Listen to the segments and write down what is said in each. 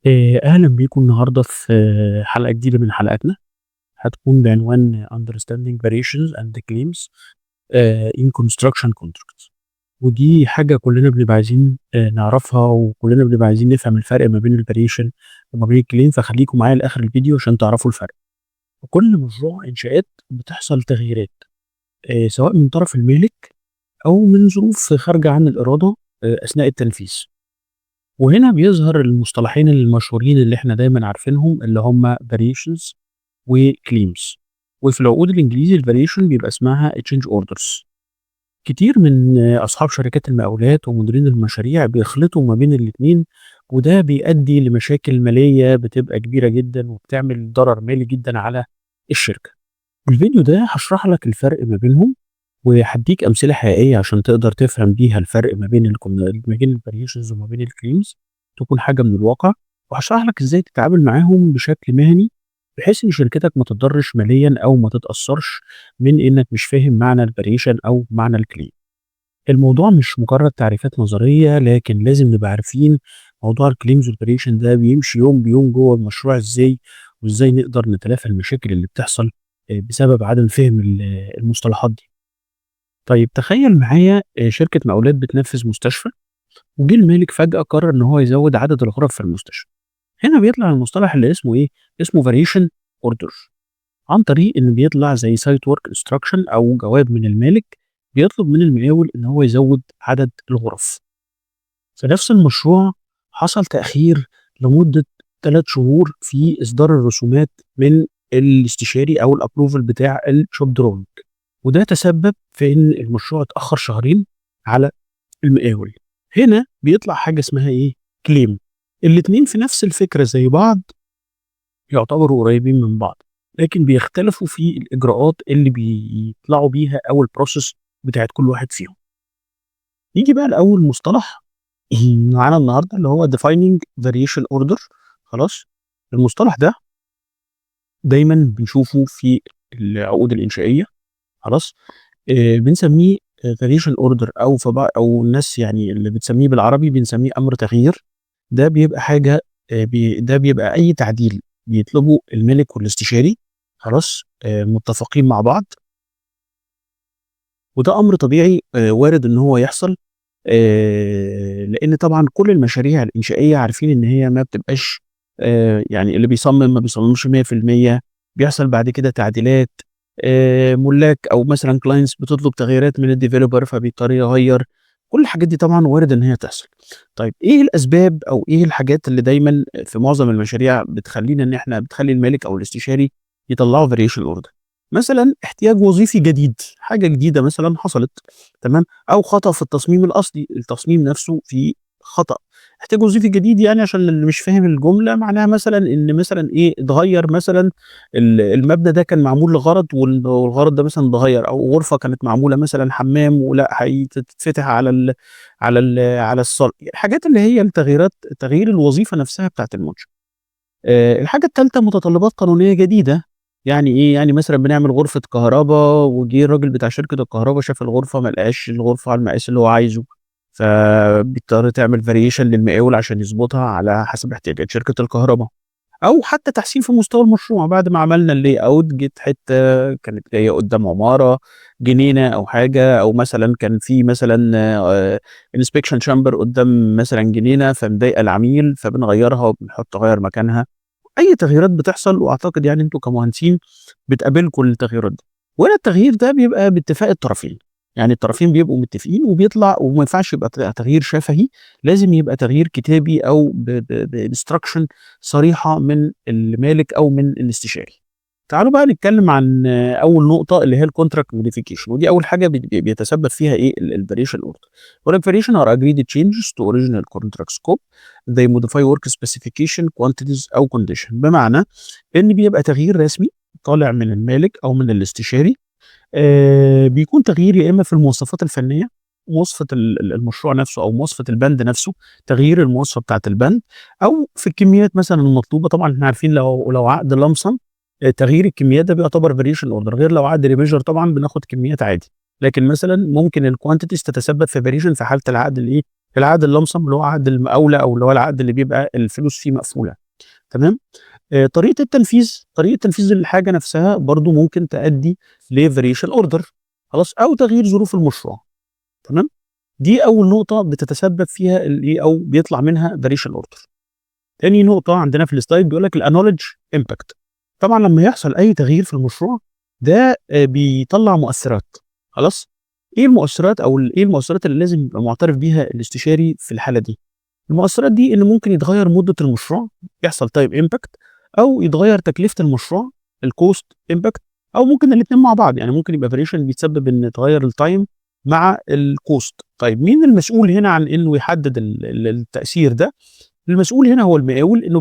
أهلًا بيكم النهارده في حلقة جديدة من حلقاتنا، هتكون بعنوان Understanding Variations and Claims in Construction Contracts. ودي حاجة كلنا بنبقى عايزين نعرفها، وكلنا بنبقى عايزين نفهم الفرق ما بين الvariation وما بين الclaim، فخليكم معايا لآخر الفيديو عشان تعرفوا الفرق. في كل مشروع إنشاءات بتحصل تغييرات، سواء من طرف المالك أو من ظروف خارجة عن الإرادة أثناء التنفيذ. وهنا بيظهر المصطلحين المشهورين اللي إحنا دايمًا عارفينهم، اللي هم variations وclaims. وفي العقود الإنجليزي الvariation بيبقى اسمها change orders. كتير من أصحاب شركات المقاولات ومديرين المشاريع بيخلطوا ما بين الاتنين، وده بيؤدي لمشاكل مالية بتبقى كبيرة جدًا وبتعمل ضرر مالي جدًا على الشركة. في الفيديو ده هاشرح لك الفرق ما بينهم، وهاديك أمثلة حقيقية عشان تقدر تفهم بيها الفرق ما بين الvariations وما بين الclaims، تكون حاجة من الواقع، وهاشرح لك إزاي تتعامل معاهم بشكل مهني، بحيث إن شركتك ما تتضرش ماليًا أو ما تتأثرش من إنك مش فاهم معنى الvariation أو معنى الclaim. الموضوع مش مجرد تعريفات نظرية، لكن لازم نبقى عارفين موضوع الclaims والvariation ده بيمشي يوم بيوم جوّه المشروع إزاي، وإزاي نقدر نتلافى المشاكل اللي بتحصل بسبب عدم فهم المصطلحات دي. طيب، تخيل معايا شركة مقاولات بتنفذ مستشفى، وجه المالك فجأة قرر إن هو يزود عدد الغرف في المستشفى. هنا بيطلع المصطلح اللي اسمه إيه؟ اسمه variation order، عن طريق إن بيطلع زي site work instruction أو جواب من المالك بيطلب من المقاول إن هو يزود عدد الغرف. في نفس المشروع حصل تأخير لمدة 3 شهور في إصدار الرسومات من الاستشاري أو الapproval بتاع الshop drawing، وده تسبب في إن المشروع اتأخر شهرين على المقاول. هنا بيطلع حاجة اسمها إيه؟ claim. الاتنين في نفس الفكرة زي بعض، يعتبروا قريبين من بعض، لكن بيختلفوا في الإجراءات اللي بيطلعوا بيها أو الprocess بتاعة كل واحد فيهم. نيجي بقى لأول مصطلح معانا النهارده، اللي هو defining variation order. خلاص؟ المصطلح ده دايمًا بنشوفه في العقود الإنشائية، خلاص؟ بنسميه variation order أو في أو الناس يعني اللي بتسميه بالعربي بنسميه أمر تغيير. ده بيبقى حاجة بي ده بيبقى أي تعديل بيطلبه المالك والاستشاري، خلاص؟ متفقين مع بعض. وده أمر طبيعي وارد إن هو يحصل، لإن طبعًا كل المشاريع الإنشائية عارفين إن هي ما بتبقاش يعني اللي بيصمم ما بيصممش 100%، بيحصل بعد كده تعديلات، ملاك أو مثلًا clients بتطلب تغييرات من الdeveloper فبيضطر يغيّر، كل الحاجات دي طبعًا وارد إن هي تحصل. طيب، إيه الأسباب أو إيه الحاجات اللي دايمًا في معظم المشاريع بتخلّينا إن إحنا بتخلّي المالك أو الاستشاري يطلعوا variation order؟ مثلًا احتياج وظيفي جديد، حاجة جديدة مثلًا حصلت، تمام؟ أو خطأ في التصميم الأصلي، التصميم نفسه فيه خطأ. احتياج وظيفي جديد يعني، عشان اللي مش فاهم الجملة، معناها مثلًا إن مثلًا إيه، اتغيّر مثلًا المبنى ده كان معمول لغرض والغرض ده مثلًا اتغيّر، أو غرفة كانت معمولة مثلًا حمام ولأ هتتفتح على الصالة، الحاجات اللي هي التغييرات، تغيير الوظيفة نفسها بتاعة المنشأ. الحاجة التالتة متطلبات قانونية جديدة، يعني إيه؟ يعني مثلًا بنعمل غرفة كهربا وجه الراجل بتاع شركة الكهربا شاف الغرفة ما لقاش الغرفة على المقاس اللي هو عايزه، فبيضطر تعمل variation للمقاول عشان يضبطها على حسب احتياجات شركة الكهربا. أو حتى تحسين في مستوى المشروع، بعد ما عملنا الlayout جيت حتة كانت جاية قدام عمارة، جنينة أو حاجة، أو مثلًا كان في مثلًا inspection chamber قدام مثلًا جنينة فمضايقة العميل، فبنغيّرها وبنحط نغيّر مكانها. أي تغييرات بتحصل، وأعتقد يعني أنتم كمهندسين بتقابلكم التغييرات دي. وهنا التغيير ده بيبقى باتفاق الطرفين، يعني الطرفين بيبقوا متفقين وبيطلع، وما ينفعش يبقى تغيير شفهي، لازم يبقى تغيير كتابي أو بinstruction صريحة من المالك أو من الاستشاري. تعالوا بقى نتكلم عن أول نقطة، اللي هي الcontract modification، ودي أول حاجة بيتسبب فيها إيه الvariation order. بيقول لك variation are agreed changes to original contract scope، they modify work specification، quantities أو condition. بمعنى إن بيبقى تغيير رسمي طالع من المالك أو من الاستشاري، بيكون تغيير يا إما في المواصفات الفنية، مواصفة المشروع نفسه أو مواصفة البند نفسه، تغيير المواصفة بتاعة البند، أو في الكميات مثلًا المطلوبة. طبعًا إحنا عارفين لو عقد lump sum تغيير الكميات ده بيعتبر variation order، غير لو عقد remeasure طبعًا بناخد كميات عادي، لكن مثلًا ممكن الquantities تتسبب في variation في حالة العقد الإيه العقد ال lump sum اللي هو عقد المقاولة أو اللي هو العقد اللي بيبقى الفلوس فيه مقفولة، تمام؟ طريقة التنفيذ، طريقة تنفيذ الحاجة نفسها برضه ممكن تأدي ل variation order، خلاص؟ أو تغيير ظروف المشروع، تمام؟ دي أول نقطة بتتسبب فيها الإيه، أو بيطلع منها variation order. تاني نقطة عندنا في ال slide بيقول لك ال acknowledged impact. طبعًا لما يحصل أي تغيير في المشروع ده بيطلع مؤثرات، خلاص؟ إيه المؤثرات أو إيه المؤثرات اللي لازم يبقى معترف بيها الاستشاري في الحالة دي؟ المؤثرات دي إن ممكن يتغير مدة المشروع، يحصل time impact، أو يتغير تكلفة المشروع، ال cost impact، أو ممكن الاتنين مع بعض، يعني ممكن يبقى variation بيتسبب إن يتغير ال time مع ال cost. طيب، مين المسؤول هنا عن إنه يحدد التأثير ده؟ المسؤول هنا هو المقاول، إنه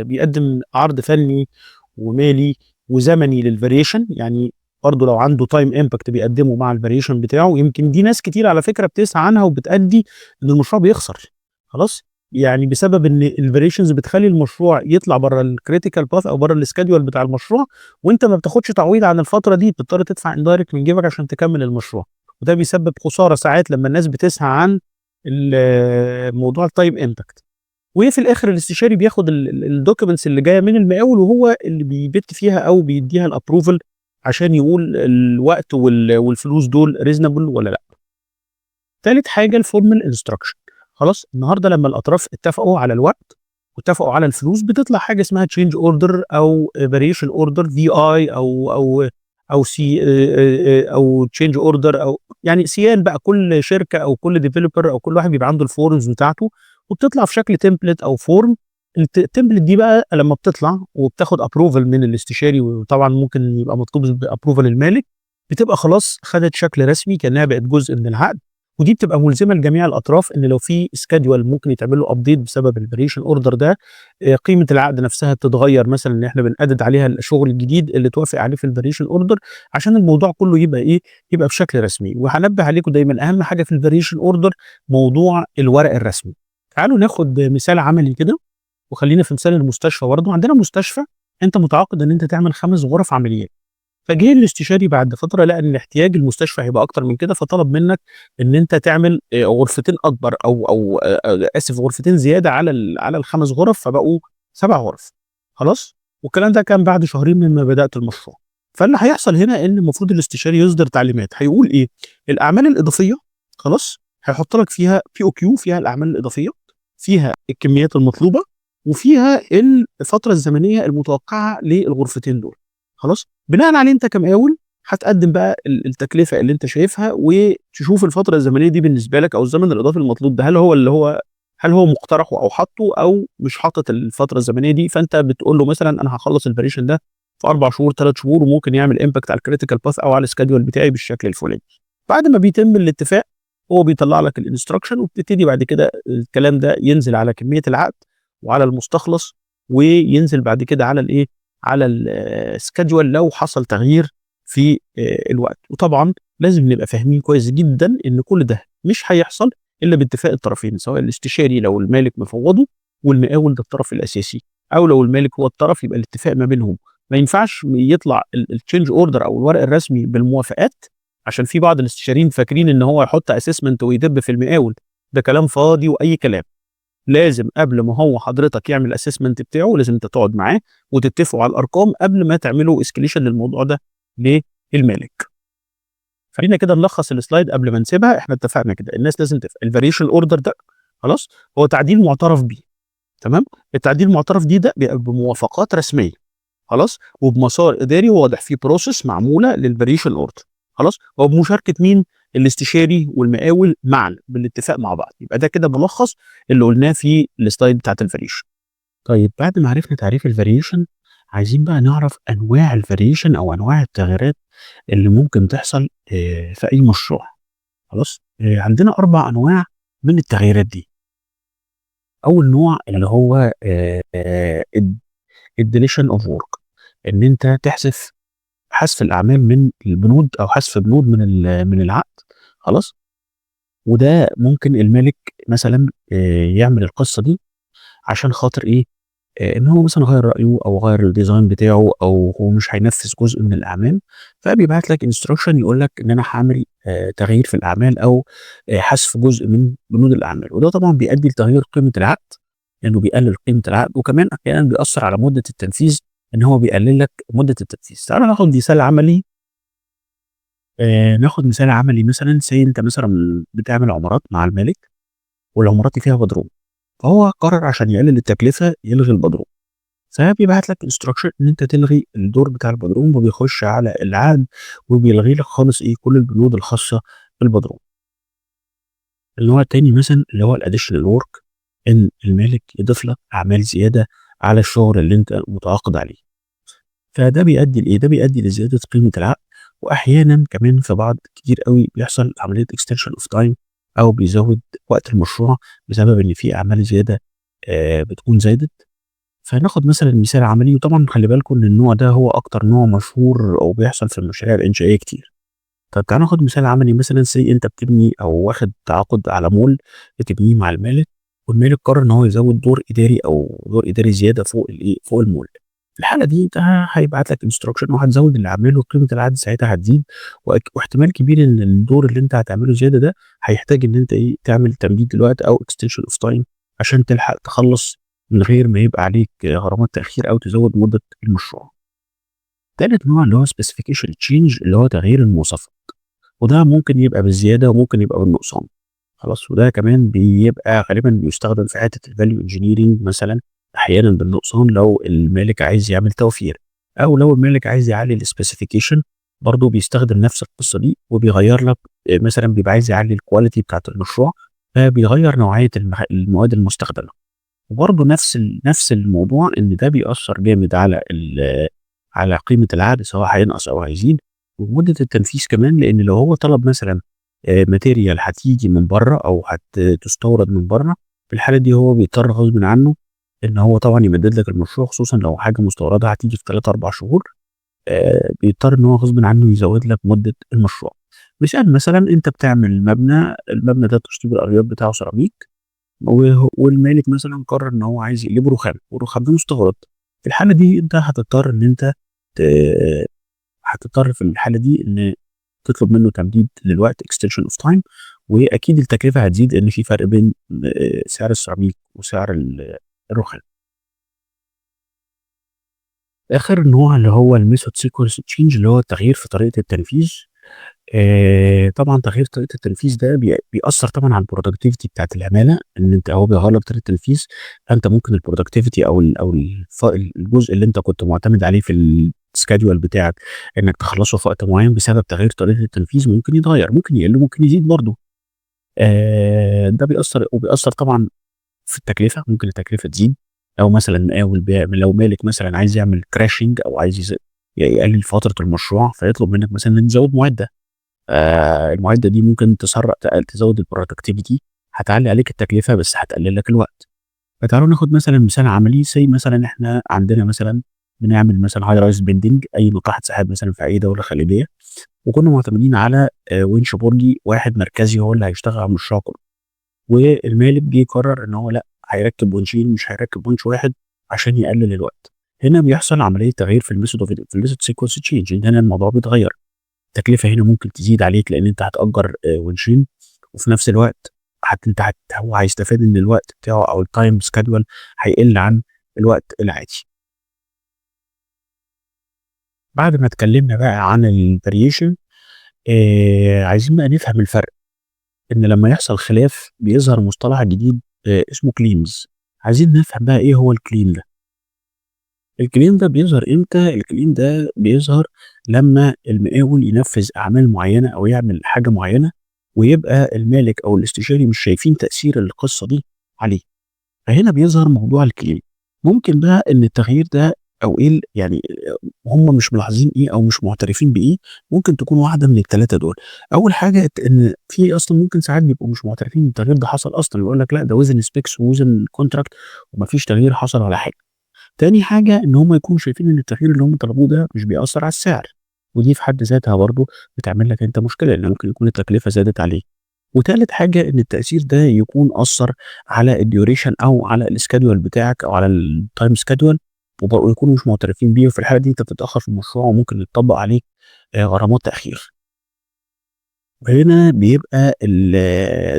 بيقدم عرض فني ومالي وزمني لل variation، يعني برضه لو عنده time impact بيقدمه مع ال variation بتاعه. يمكن دي ناس كتير على فكرة بتسعى عنها وبتأدي إن المشروع بيخسر، خلاص؟ يعني بسبب إن ال variations بتخلي المشروع يطلع برّه ال critical path أو برّه ال schedule بتاع المشروع، وأنت ما بتاخدش تعويض عن الفترة دي، بتضطر تدفع indirect من جيبك عشان تكمل المشروع، وده بيسبب خسارة ساعات لما الناس بتسهى عن موضوع ال time impact. وفي الآخر الاستشاري بياخد ال documents اللي جاية من المقاول، وهو اللي بيبت فيها أو بيديها ال approval عشان يقول الوقت والفلوس دول reasonable ولا لأ. تالت حاجة ال formal instruction، خلاص؟ النهارده لما الأطراف اتفقوا على الوقت واتفقوا على الفلوس، بتطلع حاجة اسمها change order أو variation order، VI أو C أو change order أو يعني سيان بقى، كل شركة أو كل developer أو كل واحد بيبقى عنده ال forms بتاعته، وبتطلع في شكل template أو form. ال template دي بقى لما بتطلع وبتاخد approval من الاستشاري، وطبعا ممكن يبقى مطلوب approval المالك، بتبقى خلاص خدت شكل رسمي كانها بقت جزء من العقد، ودي بتبقى ملزمة لجميع الاطراف ان لو في schedule ممكن يتعمل له update بسبب ال variation order ده، قيمة العقد نفسها بتتغير، مثلا ان احنا بن add عليها الشغل الجديد اللي توافق عليه في ال variation order، عشان الموضوع كله يبقى ايه؟ يبقى بشكل رسمي. وهنبه عليكم دايما، اهم حاجة في ال variation order موضوع الورق الرسمي. تعالوا ناخد مثال عملي كده، وخلينا في مثال المستشفى برضه. عندنا مستشفى، انت متعاقد ان انت تعمل خمس غرف عمليات، فجه الاستشاري بعد فترة لقى ان احتياج المستشفى هيبقى اكتر من كده، فطلب منك ان انت تعمل غرفتين اكبر او اسف، غرفتين زيادة على الخمس غرف، فبقوا سبع غرف، خلاص؟ والكلام ده كان بعد شهرين مما بدات المشروع. فاللي هيحصل هنا ان المفروض الاستشاري يصدر تعليمات، هيقول ايه؟ الاعمال الاضافيه، خلاص؟ هيحط لك فيها BOQ فيها الاعمال الاضافيه، فيها الكميات المطلوبه، وفيها الفترة الزمنية المتوقعة للغرفتين دول، خلاص؟ بناء عليه انت كمقاول هتقدم بقى التكلفة اللي انت شايفها، وتشوف الفترة الزمنية دي بالنسبة لك او الزمن الاضافي المطلوب ده هل هو مقترحه او حاطه او مش حاطط الفترة الزمنية دي. فانت بتقول له مثلا انا هخلص ال variation ده في 4 شهور، 3 شهور، وممكن يعمل impact على ال critical path او على ال schedule بتاعي بالشكل الفلاني. بعد ما بيتم الاتفاق هو بيطلع لك ال instruction، وبتبتدي بعد كده الكلام ده ينزل على كمية العقد وعلى المستخلص، وينزل بعد كده على الايه؟ على ال schedule لو حصل تغيير في الوقت. وطبعا لازم نبقى فاهمين كويس جدا ان كل ده مش هيحصل الا باتفاق الطرفين، سواء الاستشاري لو المالك مفوضة والمقاول ده الطرف الاساسي، او لو المالك هو الطرف، يبقى الاتفاق ما بينهم. ما ينفعش يطلع ال change order او الورق الرسمي بالموافقات، عشان في بعض الاستشاريين فاكرين ان هو يحط assessment ويدب في المقاول. ده كلام فاضي واي كلام. لازم قبل ما هو حضرتك يعمل assessment بتاعه، لازم انت تقعد معاه وتتفقوا على الارقام قبل ما تعملوا escalation للموضوع ده للمالك. خلينا كده نلخص ال slide قبل ما نسيبها. احنا اتفقنا كده الناس لازم تفهم ال variation order ده، خلاص؟ هو تعديل معترف بيه، تمام؟ التعديل المعترف بيه ده بيبقى بموافقات رسميه، خلاص؟ وبمسار اداري واضح، في process معمولة لل variation order، خلاص؟ وبمشاركه مين؟ الاستشاري والمقاول معا بالاتفاق مع بعض. يبقى ده كده ملخص اللي قلناه في ال slide بتاعت ال variation. طيب، بعد ما عرفنا تعريف ال variation، عايزين بقى نعرف انواع ال variation او انواع التغييرات اللي ممكن تحصل في اي مشروع، خلاص؟ عندنا اربع انواع من التغييرات دي. اول نوع اللي هو ال deletion of work، ان انت تحذف، حذف الاعمال من البنود او حذف بنود من العقد، خلاص؟ وده ممكن المالك مثلا يعمل القصة دي عشان خاطر ايه؟ ان هو مثلا غير رايه او غير ال design بتاعه او هو مش هينفذ جزء من الاعمال، فبيبعت لك instruction يقول لك ان انا هعمل تغيير في الأعمال أو حذف جزء من بنود الأعمال، وده طبعًا بيؤدي لتغيير قيمة العقد، لإنه بيقلل قيمة العقد، وكمان أحيانًا بيأثّر على مدة التنفيذ، إن هو بيقلل لك مدة التنفيذ. تعالَ ناخد مثال عملي. ناخد مثال عملي مثلًا، say أنت مثلًا بتعمل عمارات مع المالك، والعمارات دي فيها بدروم، فهو قرر عشان يقلل التكلفة يلغي البدروم، فبيبعت لك instruction إن أنت تلغي الدور بتاع البدروم، وبيخش على العقد وبيلغي لك خالص إيه، كل البنود الخاصة بالبدروم. النوع التاني مثلًا اللي هو الadditional work، إن المالك يضيف لك أعمال زيادة على الشغل اللي أنت متعاقد عليه. فده بيؤدي لإيه؟ ده بيؤدي لزيادة قيمة العقد، وأحيانًا كمان في بعض كتير أوي بيحصل عملية extension of time أو بيزوّد وقت المشروع بسبب إن في أعمال زيادة بتكون زادت. فناخد مثلًا مثال عملي، وطبعًا خلّي بالكم إن النوع ده هو أكتر نوع مشهور أو بيحصل في المشاريع الإنشائية كتير. طب تعالَ ناخد مثال عملي مثلًا، say أنت بتبني أو واخد تعاقد على مول بتبنيه مع المالك، والمالك قرر إن هو يزوّد دور إداري أو دور إداري زيادة فوق الإيه، فوق المول. في الحالة دي أنت هيبعت لك instruction وهتزوّد الأعمال، وقيمة العقد ساعتها هتزيد، واحتمال كبير إن الدور اللي أنت هتعمله زيادة ده هيحتاج إن أنت إيه، تعمل تمديد للوقت أو extension of time عشان تلحق تخلّص من غير ما يبقى عليك غرامات تأخير أو تزوّد مدة المشروع. تالت نوع اللي هو specification change، اللي هو تغيير المواصفات، وده ممكن يبقى بالزيادة وممكن يبقى بالنقصان، خلاص؟ وده كمان بيبقى غالبًا بيستخدم في حتة الvalue engineering مثلًا، أحيانًا بالنقصان لو المالك عايز يعمل توفير، أو لو المالك عايز يعلّي الspecification برضه بيستخدم نفس القصة دي وبيغيّر لك، مثلًا بيبقى عايز يعلّي الquality بتاعة المشروع، فبيغيّر نوعية المواد المستخدمة. وبرضه نفس الموضوع، إن ده بيأثّر جامد على قيمة العقد، سواء هينقص أو هيزيد، ومدة التنفيذ كمان، لإن لو هو طلب مثلًا material هتيجي من برّه أو هتستورد من برّه، في الحالة دي هو بيضطر غصبٍ عنه إن هو طبعًا يمدد لك المشروع، خصوصًا لو حاجة مستوردة هتيجي في 3، 4 شهور، بيضطر إن هو غصبٍ عنه يزوّد لك مدة المشروع. مثال مثلًا، أنت بتعمل مبنى، المبنى ده تشطيب الأرضيات بتاعه سيراميك، والمالك مثلًا قرر إن هو عايز يقلبه رخام، والرخام ده مستورد. في الحالة دي أنت هتضطر في الحالة دي إن تطلب منه تمديد للوقت extension of time، وأكيد التكلفة هتزيد لإن في فرق بين سعر السيراميك وسعر الرخام. آخر نوع اللي هو الmethod sequence change، اللي هو التغيير في طريقة التنفيذ. طبعًا تغيير طريقة التنفيذ ده بيأثّر طبعًا على الproductivity بتاعة العمالة، إن أنت هو بيغيّر لك طريقة التنفيذ، فأنت ممكن الproductivity أو ال أو الف الجزء اللي أنت كنت معتمد عليه في الschedule بتاعك إنك تخلّصه في وقت معيّن، بسبب تغيير طريقة التنفيذ ممكن يتغيّر، ممكن يقل وممكن يزيد برضه. ده بيأثّر، وبيأثّر طبعًا في التكلفة، ممكن التكلفة تزيد، لو مثلًا مقاول لو مالك مثلًا عايز يعمل crashing أو عايز يقلل فترة المشروع، فيطلب منك مثلًا إنك تزوّد مُعدة. المُعدة دي ممكن تسرّع تزوّد الproductivity، هتعلّي عليك التكلفة بس هتقلل لك الوقت. فتعالوا ناخد مثلًا مثال عملي، say مثلًا إحنا عندنا مثلًا بنعمل مثلًا high rise building، أي ناطحة سحاب مثلًا في أي دولة خليجية، وكنا معتمدين على ونش برجي واحد مركزي هو اللي هيشتغل على المشروع كله. والمالك جه قرر إن هو لأ، هيركب ونشين مش هيركب ونش واحد عشان يقلل الوقت. هنا بيحصل عملية تغيير في الmethod sequence change، إن هنا الموضوع بيتغير. التكلفة هنا ممكن تزيد عليك لإن أنت هتأجر ونشين، وفي نفس الوقت هت أنت هت هو هيستفاد إن الوقت بتاعه أو الtime schedule هيقل عن الوقت العادي. بعد ما اتكلمنا بقى عن الvariation، عايزين بقى نفهم الفرق، إن لمّا يحصل خلاف بيظهر مصطلح جديد اسمه claims. عايزين نفهم بقى إيه هو الclaim ده. الclaim ده بيظهر إمتى؟ الclaim ده بيظهر لمّا المقاول ينفذ أعمال معيّنة أو يعمل حاجة معيّنة، ويبقى المالك أو الاستشاري مش شايفين تأثير القصة دي عليه. فهنا بيظهر موضوع الclaim. ممكن بقى إن التغيير ده أو إيه يعني هم مش ملاحظين إيه أو مش معترفين بإيه، ممكن تكون واحدة من ال3 دول. أول حاجة إن في أصلًا ممكن ساعات بيبقوا مش معترفين إن التغيير ده حصل أصلًا، يقول لك لأ، ده within specs وwithin contract وما فيش تغيير حصل ولا حاجة. تاني حاجة إن هم يكونوا شايفين إن التغيير اللي هم طلبوه ده مش بيأثّر على السعر، ودي في حد ذاتها برضه بتعمل لك أنت مشكلة، لإن ممكن يكون التكلفة زادت عليك. وتالت حاجة إن التأثير ده يكون أثّر على الduration أو على الschedule بتاعك أو على الtime schedule، ويكونوا مش معترفين بيه، وفي الحالة دي أنت بتتأخر في المشروع وممكن يتطبّق عليك غرامات تأخير. وهنا بيبقى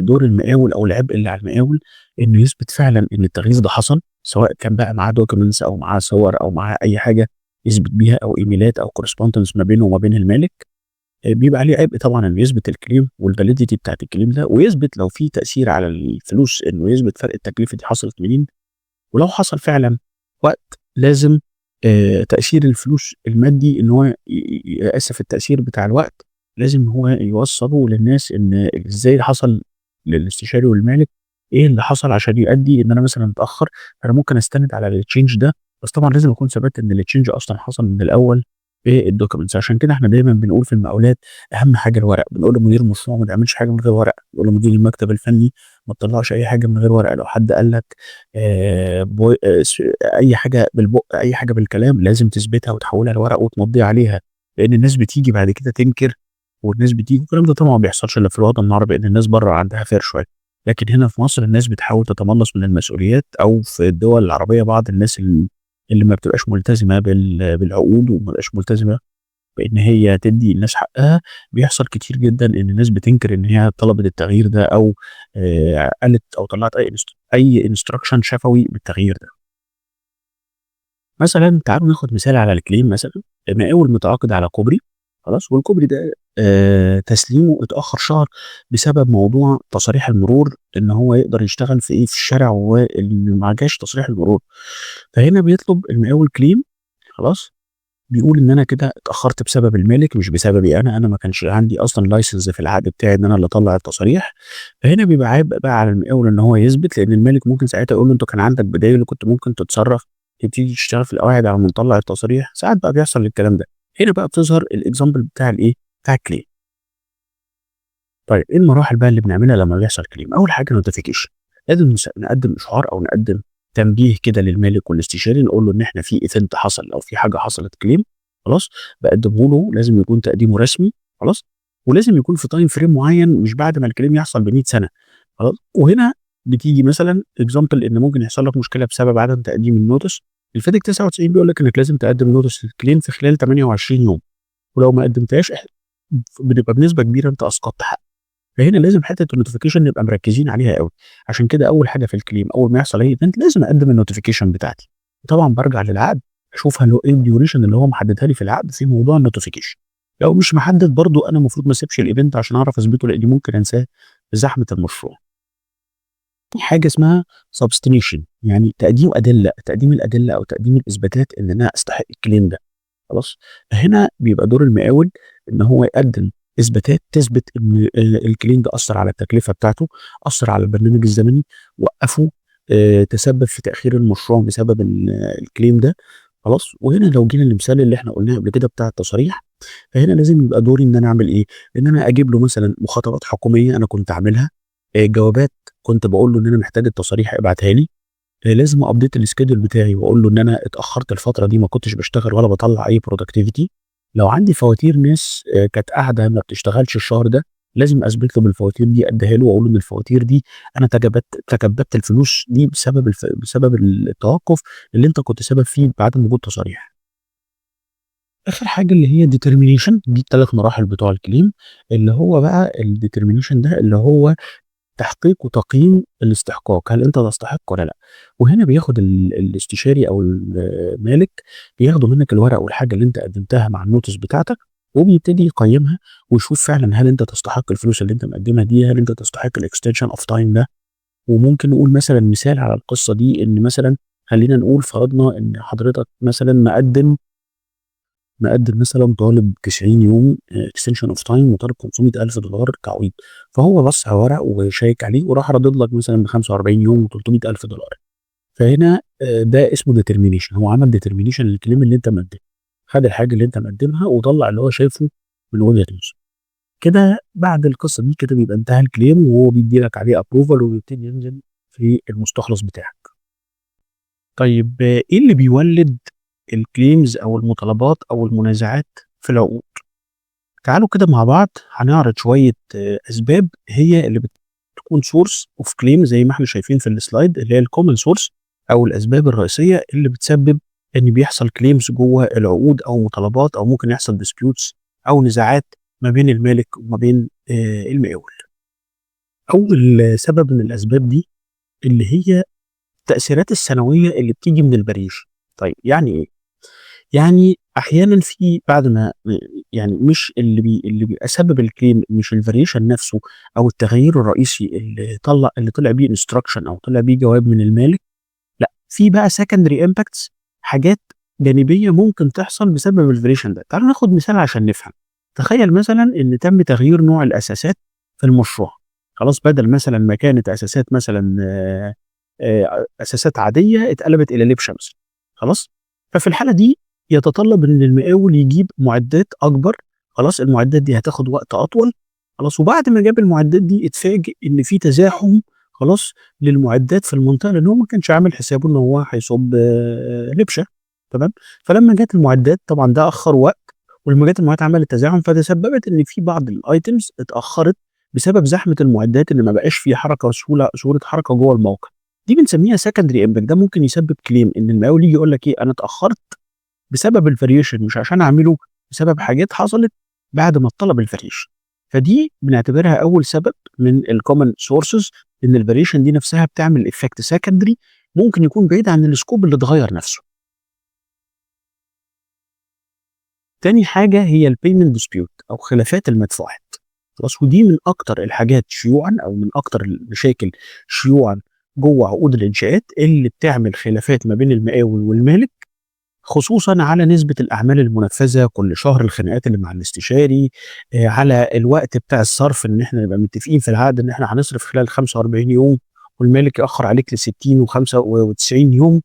دور المقاول أو العبء اللي على المقاول إنه يثبت فعلًا إن التغيير ده حصل، سواء كان بقى معاه documents أو معاه صور أو معاه أي حاجة يثبت بيها أو إيميلات أو correspondence ما بينه وما بين المالك. بيبقى عليه عبء طبعًا إنه يثبت الclaim والvalidity بتاعة الclaim ده، ويثبت لو في تأثير على الفلوس إنه يثبت فرق التكلفة دي حصلت منين، ولو حصل فعلًا وقت لازم تأثير الفلوس المادي إن هو ي ي آسف، التأثير بتاع الوقت لازم هو يوصّله للناس إن إزاي حصل للاستشاري والمالك، إيه اللي حصل عشان يؤدي إن أنا مثلًا أتأخر. فأنا ممكن أستند على الchange ده، بس طبعًا لازم أكون ثبت إن الchange أصلًا حصل من الأول بالdocuments. عشان كده إحنا دايمًا بنقول في المقاولات أهم حاجة الورق، بنقول لمدير المشروع ما تعملش حاجة من غير ورق، بنقول لمدير المكتب الفني ما تطلّعش أي حاجة من غير ورقة، لو حد قال لك بو س أي حاجة بالبُق، أي حاجة بالكلام، لازم تثبتها وتحوّلها لورق وتمضّي عليها، لإن الناس بتيجي بعد كده تنكر، والناس بتيجي، والكلام ده طبعًا ما بيحصلش إلا في الوطن العربي لإن الناس برّه عندها fair شوية، لكن هنا في مصر الناس بتحاول تتملّص من المسؤوليات، أو في الدول العربية بعض الناس اللي ما بتبقاش ملتزمة بالعقود وما بتبقاش ملتزمة بإن هي تدّي الناس حقها، بيحصل كتير جدًا إن الناس بتنكر إن هي طلبت التغيير ده أو قالت أو طلّعت أي instruction شفوي بالتغيير ده. مثلًا تعالوا ناخد مثال على الclaim مثلًا، مقاول متعاقد على كوبري، خلاص، والكوبري ده تسليمه اتأخر شهر بسبب موضوع تصاريح المرور، إن هو يقدر يشتغل في إيه، في الشارع واللي معاكش تصريح المرور. فهنا بيطلب المقاول claim، خلاص، بيقول إن أنا كده اتأخرت بسبب المالك مش بسببي أنا، أنا ما كانش عندي أصلًا license في العقد بتاعي إن أنا اللي أطلّع التصاريح. فهنا بيبقى عبء بقى على المقاول إن هو يثبت، لإن المالك ممكن ساعتها يقول له أنت كان عندك بدايل وكنت ممكن تتصرّف، تبتدي تشتغل في القواعد على ما نطلّع التصاريح، ساعات بقى بيحصل الكلام ده. هنا بقى بتظهر الexample بتاع الإيه، بتاع الclaim. طيب، إيه المراحل بقى اللي بنعملها لمّا بيحصل claim؟ أول حاجة notification، لازم نقدّم إشعار أو نقدّم تنبيه كده للمالك والاستشاري، نقول له إن إحنا في event حصل أو في حاجة حصلت claim، خلاص، باقدّمه له، لازم يكون تقديمه رسمي، خلاص، ولازم يكون في time frame معيّن مش بعد ما الclaim يحصل ب100 سنة، خلاص. وهنا بتيجي مثلًا example إن ممكن يحصل لك مشكلة بسبب عدم تقديم الnotice. الفيدك 99 بيقول لك إنك لازم تقدّم notice للclaim في خلال 28 يوم، ولو ما قدمتهاش بتبقى بنسبة كبيرة أنت أسقطت حقك. فهنا لازم حتة الnotification نبقى مركزين عليها أوي، عشان كده أول حاجة في الclaim أول ما يحصل أي event لازم أقدم الnotification بتاعتي. وطبعًا بارجع للعقد أشوف هل هو إيه الduration اللي هو محددها لي في العقد في موضوع الnotification. لو مش محدد برضه أنا المفروض ما اسيبش الevent عشان أعرف أثبته، لإني ممكن أنساه في زحمة المشروع. في حاجة اسمها substantiation، يعني تقديم أدلة، تقديم الأدلة أو تقديم الإثباتات إن أنا أستحق الclaim ده، خلاص. فهنا بيبقى دور المقاول إن هو يقدم إثباتات تثبت إن الclaim ده أثّر على التكلفة بتاعته، أثّر على البرنامج الزمني، وقّفه، تسبب في تأخير المشروع بسبب الclaim ده، خلاص. وهنا لو جينا للمثال اللي إحنا قلناه قبل كده بتاع التصاريح، فهنا لازم يبقى دوري إن أنا أعمل إيه، إن أنا أجيب له مثلًا مخاطبات حكومية أنا كنت عاملها، جوابات كنت باقول له إن أنا محتاج التصاريح ابعتها لي، لازم أupdate الschedule بتاعي وأقول له إن أنا اتأخرت الفترة دي ما كنتش باشتغل ولا باطلّع أي productivity. لو عندي فواتير ناس كانت قاعدة ما بتشتغلش الشهر ده، لازم أثبت له بالفواتير دي، أدّيها له وأقول له إن الفواتير دي أنا تكبدت الفلوس دي بسبب التوقُّف اللي أنت كنت سبب فيه بعدم وجود تصاريح. آخر حاجة اللي هي determination، دي ال3 مراحل بتوع الclaim، اللي هو بقى الdetermination ده اللي هو تحقيق وتقييم الاستحقاق، هل أنت تستحق والّا لأ؟ وهنا بياخد الاستشاري أو المالك بياخدوا منّك الورق والحاجة اللي أنت قدّمتها مع الnotice بتاعتك، وبيبتدي يقيّمها ويشوف فعلًا هل أنت تستحق الفلوس اللي أنت مقدّمها دي، هل أنت تستحق الextension of time ده. وممكن نقول مثلًا مثال على القصة دي، إن مثلًا خلّينا نقول فرضنا إن حضرتك مثلًا مقدّم مثلًا طالب 90 يوم extension of time وطالب $500,000 تعويض، فهو بَص على الورق وشيّك عليه وراح رادد لك مثلًا ب45 يوم و$300,000. فهنا ده اسمه determination، هو عمل determination للclaim اللي أنت مقدّمه، خد الحاجة اللي أنت مقدّمها وطلّع اللي هو شايفه من وجهة نظره. كده بعد القصة دي كده بيبقى انتهى الclaim وهو بيدّي لك عليه approval وبيبتدي ينزل في المستخلص بتاعك. طيب، إيه اللي بيولِّد الclaims أو المطالبات أو المنازعات في العقود؟ تعالوا كده مع بعض هنعرض شوية أسباب هي اللي بتكون source of claim زي ما إحنا شايفين في الslide، اللي هي الcommon source أو الأسباب الرئيسية اللي بتسبب إن بيحصل claims جوّه العقود أو مطالبات أو ممكن يحصل disputes أو نزاعات ما بين المالك وما بين المقاول. أول سبب من الأسباب دي اللي هي التأثيرات الثانوية اللي بتيجي من ال variation. طيب يعني إيه؟ يعني أحيانًا في بعد ما يعني مش اللي بيبقى سبب ال claim مش ال variation نفسه أو التغيير الرئيسي اللي طلع بيه instruction أو طلع بيه جواب من المالك، لأ، في بقى secondary impacts، حاجات جانبية ممكن تحصل بسبب ال variation ده. تعالوا ناخد مثال عشان نفهم. تخيل مثلًا إن تم تغيير نوع الأساسات في المشروع، خلاص، بدل مثلًا ما كانت أساسات مثلًا أساسات عادية اتقلبت إلى لبشة مثلًا، خلاص؟ ففي الحالة دي يتطلب إن المقاول يجيب معدات أكبر، خلاص، المعدات دي هتاخد وقت أطول، خلاص، وبعد ما جاب المعدات دي اتفاجئ إن في تزاحم، خلاص، للمعدات في المنطقة، لأن هو ما كانش عامل حسابه إن هو هيصب لبشة، تمام؟ فلما جات المعدات طبعًا ده أخّر وقت، ولما جات المعدات عملت تزاحم، فتسببت إن في بعض ال items اتأخرت بسبب زحمة المعدات، إن ما بقاش في حركة سهولة حركة جوّه الموقع. دي بنسميها secondary impact. ده ممكن يسبب claim، إن المقاول ييجي يقول لك إيه: أنا اتأخرت بسبب ال variation، مش عشان أعمله، بسبب حاجات حصلت بعد ما اتطلب ال variation. فدي بنعتبرها أول سبب من ال common sources، إن ال variation دي نفسها بتعمل effect secondary ممكن يكون بعيد عن ال scope اللي اتغير نفسه. تاني حاجة هي ال payment dispute أو خلافات المدفوعات. خلاص، ودي من أكتر الحاجات شيوعًا أو من أكتر المشاكل شيوعًا جوه عقود الإنشاءات اللي بتعمل خلافات ما بين المقاول والمالك، خصوصًا على نسبة الأعمال المنفذة كل شهر، الخناقات اللي مع الاستشاري، على الوقت بتاع الصرف، إن إحنا نبقى متفقين في العقد إن إحنا هنصرف خلال 45 يوم والمالك يأخر عليك ل60 و95 يوم.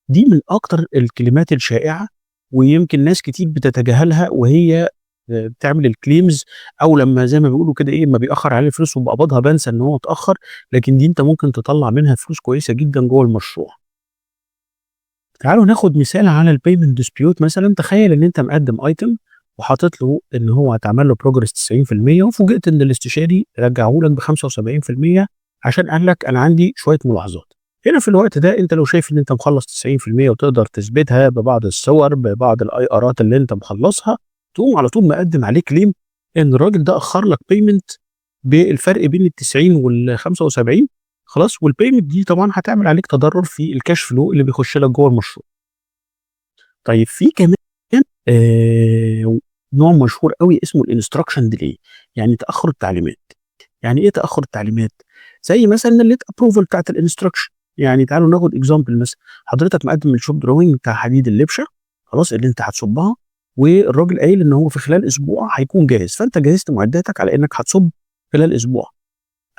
دي من أكتر ال claimات الشائعة، ويمكن ناس كتير بتتجاهلها وهي بتعمل ال claims، أو لما زي ما بيقولوا كده إيه، أمّا بيأخر عليّا الفلوس وباقبضها بانسى إن هو اتأخر، لكن دي أنت ممكن تطلّع منها فلوس كويسة جدًا جوّه المشروع. تعالوا ناخد مثال على ال payment dispute مثلًا. تخيل إن أنت مقدم item وحاطط له إن هو هتعمل له progress 90%، وفوجئت إن الاستشاري رجعه لك ب75% عشان قال لك أنا عندي شوية ملاحظات. هنا في الوقت ده أنت لو شايف إن أنت مخلّص 90% وتقدر تثبتها ببعض الصور، ببعض ال IRات اللي أنت مخلّصها، تقوم على طول مقدم عليه claim إن الراجل ده أخر لك payment بالفرق بين ال90 وال75، خلاص، وال payment دي طبعًا هتعمل عليك تضرر في ال cash flow اللي بيخش لك جوّه المشروع. طيب في كمان نوع مشهور أوي اسمه ال instruction delay، يعني تأخُّر التعليمات. يعني إيه تأخُّر التعليمات؟ زي مثلًا ال late approval بتاعة ال instruction. يعني تعالوا ناخد example مثلًا، حضرتك مقدم ال shop drawing بتاع حديد اللبشة، خلاص، اللي أنت هتصُبّها، والراجل قايل إن هو في خلال أسبوع هيكون جاهز، فأنت جهزت معداتك على إنك هتصُب خلال أسبوع.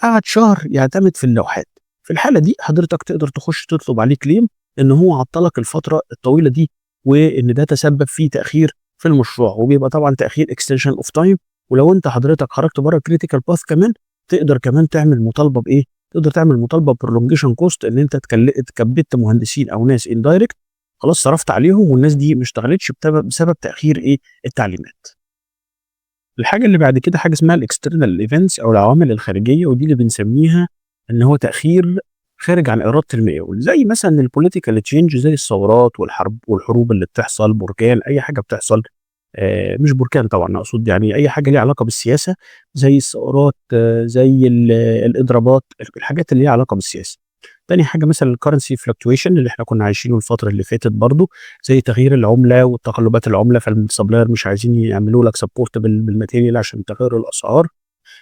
قعد شهر يعتمد في اللوحات. في الحالة دي حضرتك تقدر تخش تطلب عليه claim إن هو عطّلك الفترة الطويلة دي، وإن ده تسبب في تأخير في المشروع، وبيبقى طبعًا تأخير extension of time. ولو أنت حضرتك خرجت برّه ال critical path كمان تقدر كمان تعمل مطالبة بإيه؟ تقدر تعمل مطالبة prolongation cost، إن أنت اتكبدت مهندسين أو ناس indirect، خلاص، صرفت عليهم والناس دي ما اشتغلتش بسبب تأخير إيه؟ التعليمات. الحاجة اللي بعد كده حاجة اسمها ال external events أو العوامل الخارجية، ودي اللي بنسميها إن هو تأخير خارج عن إرادة المقاول، زي مثلًا ال political change، زي الثورات والحرب والحروب اللي بتحصل، بركان، أي حاجة بتحصل، مش بركان طبعًا، أقصد يعني أي حاجة ليها علاقة بالسياسة زي الثورات، زي الإضرابات، الحاجات اللي ليها علاقة بالسياسة. تاني حاجة مثلًا ال currency fluctuation اللي إحنا كنا عايشينه الفترة اللي فاتت برضه، زي تغيير العملة وتقلبات العملة، فال supplier مش عايزين يعملوا لك support بال material عشان تغير الأسعار.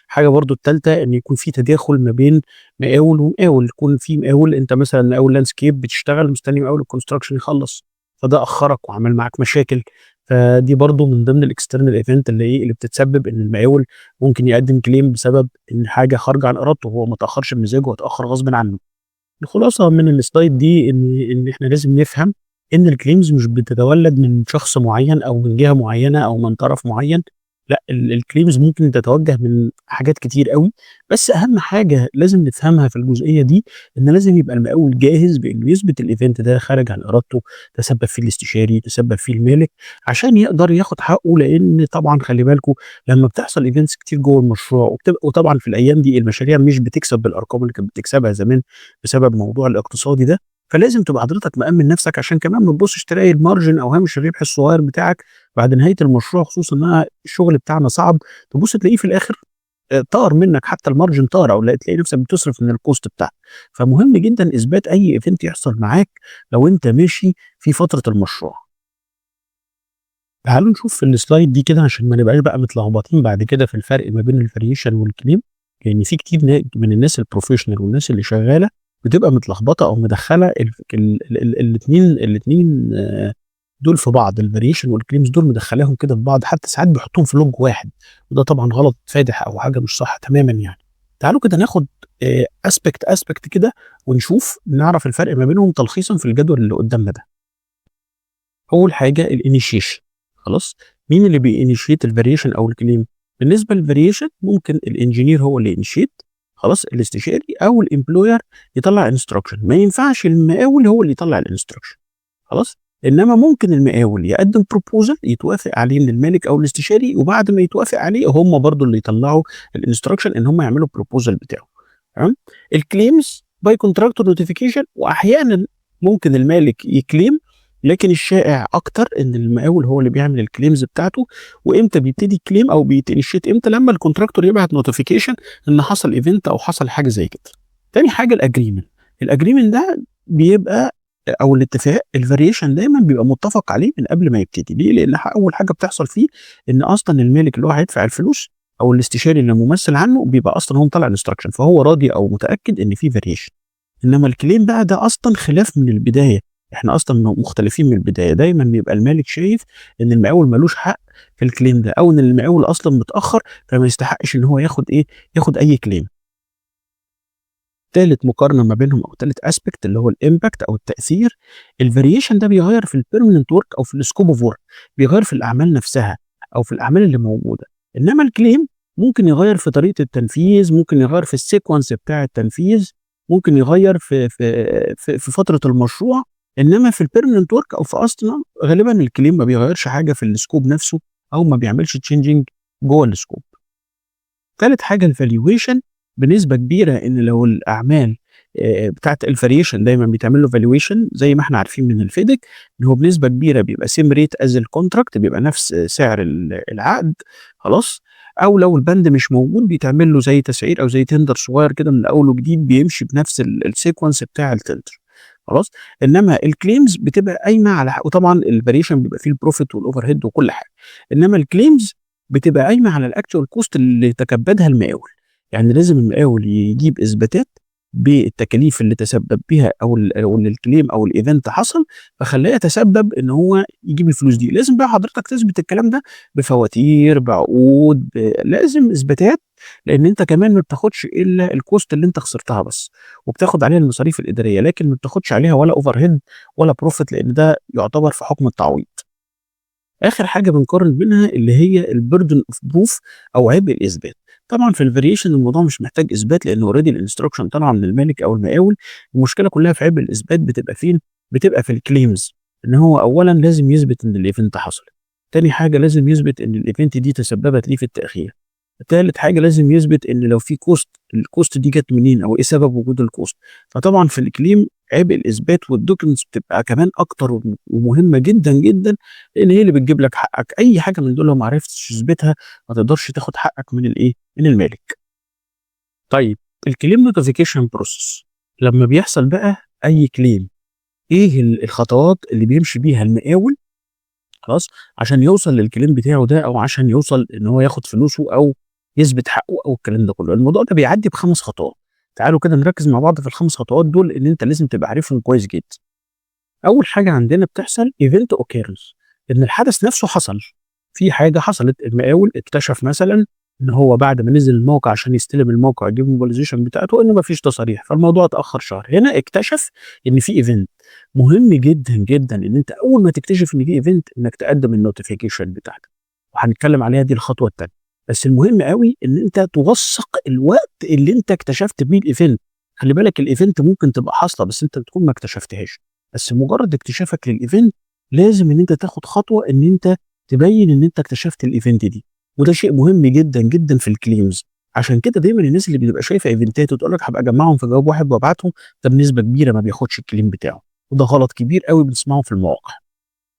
حاجة برضه التالتة إن يكون في تداخل ما بين مقاول ومقاول، يكون في مقاول، أنت مثلًا مقاول landscape بتشتغل مستني مقاول ال construction يخلّص، فده أخّرك وعمل معاك مشاكل، فدي برضه من ضمن ال external event اللي إيه، اللي بتتسبب إن المقاول ممكن يقدم claim بسبب إن حاجة خارجة عن إرادته، هو ما اتأخرش بمزاجه، هو اتأخر غصبٍ عنه. الخلاصة من ال slide دي إن إحنا لازم نفهم إن ال claims مش بتتولد من شخص معين أو من جهة معينة أو من طرف معين، لأ، ال claims ممكن تتوجه من حاجات كتير أوي، بس أهم حاجة لازم نفهمها في الجزئية دي إن لازم يبقى المقاول جاهز بإنه يثبت ال event ده خارج عن إرادته، تسبب فيه الاستشاري، تسبب فيه المالك، عشان يقدر ياخد حقه، لإن طبعًا خلّي بالكم لمّا بتحصل events كتير جوّه المشروع وطبعًا في الأيام دي المشاريع مش بتكسب بالأرقام اللي كانت بتكسبها زمان بسبب موضوع الاقتصادي ده، فلازم تبقى حضرتك مأمِّن نفسك عشان كمان ما تبُصّش تلاقي ال margin أو هامش الربح الصغير بتاعك بعد نهاية المشروع، خصوصًا إنها الشغل بتاعنا صعب، تبُص تلاقيه في الآخر طار منك، حتى ال margin طار، او تلاقي نفسك بتصرف من ال cost بتاعك. فمهم جدا اثبات اي event يحصل معاك لو انت ماشي في فترة المشروع. تعالوا نشوف في ال slide دي كده عشان ما نبقاش بقى متلخبطين بعد كده في الفرق ما بين ال variation وال claim، لان في كتير من الناس ال professional والناس اللي شغالة بتبقى متلخبطه او مدخله الاثنين دول في بعض. ال variation وال claims دول مدخلاهم كده في بعض، حتى ساعات بيحطوهم في log واحد، وده طبعا غلط فادح او حاجة مش صح تماما يعني. تعالوا كده ناخد aspect aspect كده ونشوف نعرف الفرق ما بينهم تلخيصا في الجدول اللي قدامنا ده. اول حاجة ال initiation، خلاص؟ مين اللي بي initiate ال variation او ال claim؟ بالنسبة لل variation ممكن ال engineer هو اللي initiate، خلاص؟ الاستشاري او ال employer يطلع instruction. ما ينفعش المقاول هو اللي يطلع ال instruction، خلاص؟ انما ممكن المقاول يقدم proposal يتوافق عليه من المالك او الاستشاري، وبعد ما يتوافق عليه هم برضو اللي يطلعوا ال instruction ان هم يعملوا proposal بتاعه، تمام؟ ال claims by contractor notification، واحيانا ممكن المالك ي claim، لكن الشائع اكتر ان المقاول هو اللي بيعمل ال claims بتاعته. وامتى بيبتدي claim او بيت initiate؟ امتى؟ لما ال contractor يبعت notification ان حصل event او حصل حاجة زي كده. تاني حاجة ال agreement. ال agreement ده بيبقى او الاتفاق، ال variation دايما بيبقى متفق عليه من قبل ما يبتدي. ليه؟ لان اول حاجة بتحصل فيه ان اصلا المالك اللي هو هيدفع الفلوس او الاستشاري اللي ممثل عنه بيبقى اصلا هو مطلع instruction، فهو راضي او متاكد ان في variation. انما ال claim بقى ده اصلا خلاف من البدايه، احنا اصلا مختلفين من البدايه. دايما بيبقى المالك شايف ان المقاول ملوش حق في ال claim ده، او ان المقاول اصلا متاخر فما يستحقش ان هو ياخد ايه؟ ياخد اي claim. تالت مقارنة ما بينهم او تالت aspect اللي هو ال impact او التاثير. ال variation ده بيغير في ال permanent work او في ال scope of work، بيغير في الاعمال نفسها او في الاعمال اللي موجوده. انما ال claim ممكن يغير في طريقه التنفيذ، ممكن يغير في ال sequence بتاع التنفيذ، ممكن يغير في فترة المشروع. انما في ال permanent work او في اصلا غالبا ال claim ما بيغيرش حاجة في ال scope نفسه او ما بيعملش changing جوه ال scope. ثالث حاجة ال valuation. بنسبة كبيرة ان لو الاعمال بتاعت ال variation دايما بيتعمل له valuation، زي ما احنا عارفين من ال FIDIC ان هو بنسبة كبيرة بيبقى same rate as ال contract، بيبقى نفس سعر العقد، خلاص؟ او لو البند مش موجود بيتعمل له زي تسعير او زي tender صغير كده من اول وجديد، بيمشي بنفس ال sequence بتاع ال tender، خلاص؟ انما ال claims بتبقى قايمة على، وطبعا ال variation بيبقى فيه ال profit وال overhead وكل حاجه، انما ال claims بتبقى قايمة على ال actual cost اللي تكبدها المقاول. يعني لازم المقاول يجيب اثباتات بالتكاليف اللي تسبب بها او ال claim او ال event حصل فخلاه يتسبب ان هو يجيب الفلوس دي. لازم بقى حضرتك تثبت الكلام ده بفواتير، بعقود، لازم اثباتات، لان انت كمان ما بتاخدش الا ال cost اللي انت خسرتها بس، وبتاخد عليها المصاريف الاداريه، لكن ما بتاخدش عليها ولا overhead ولا profit، لان ده يعتبر في حكم التعويض. اخر حاجة بنقارن بينها اللي هي ال burden of proof او عبء الاثبات. طبعا في ال variation الموضوع مش محتاج اثبات، لان already ال instruction طالعه من المالك او المقاول. المشكلة كلها في عبء الاثبات بتبقى فين؟ بتبقى في ال claims، ان هو اولا لازم يثبت ان ال event حصلت، تاني حاجة لازم يثبت ان ال event دي تسببت ليه في التاخير، تالت حاجة لازم يثبت ان لو في cost، ال cost دي جت منين او ايه سبب وجود ال cost. فطبعا في ال claim عبء الاثبات وال documents بتبقى كمان اكتر ومهمة جدا جدا، لان هي اللي بتجيب لك حقك. اي حاجة من دول لو ما عرفتش تثبتها ما تقدرش تاخد حقك من الايه؟ من المالك. طيب، ال claim notification process، لما بيحصل بقى اي claim ايه الخطوات اللي بيمشي بيها المقاول، خلاص؟ عشان يوصل لل claim بتاعه ده، او عشان يوصل ان هو ياخد فلوسه او يثبت حقه او الكلام ده كله؟ الموضوع ده بيعدي ب5 خطوات. تعالوا كده نركز مع بعض في ال5 خطوات دول ان انت لازم تبقى عارفهم كويس جدا. اول حاجة عندنا بتحصل event occurs، ان الحدث نفسه حصل، في حاجة حصلت. المقاول اكتشف مثلا ان هو بعد ما نزل الموقع عشان يستلم الموقع يجيب ال mobilization بتاعته انه ما فيش تصاريح، فالموضوع اتاخر شهر. هنا اكتشف ان في event. مهم جدا جدا ان انت اول ما تكتشف ان في event انك تقدم ال notification بتاعتك، وهنتكلم عليها دي الخطوة الثانيه. بس المهم قوي ان انت توثق الوقت اللي انت اكتشفت بيه ال event. خلي بالك، ال event ممكن تبقى حاصله بس انت بتكون ما اكتشفتهاش، بس مجرد اكتشافك لل event لازم ان انت تاخد خطوة ان انت تبين ان انت اكتشفت ال event دي، وده شيء مهم جدا جدا في ال claims. عشان كده دايما الناس اللي بتبقى شايفه event ات وتقول لك هبقى اجمعهم في جواب واحد وابعتهم، ده بنسبة كبيرة ما بياخدش ال claim بتاعه، وده غلط كبير قوي بنسمعه في المواقع.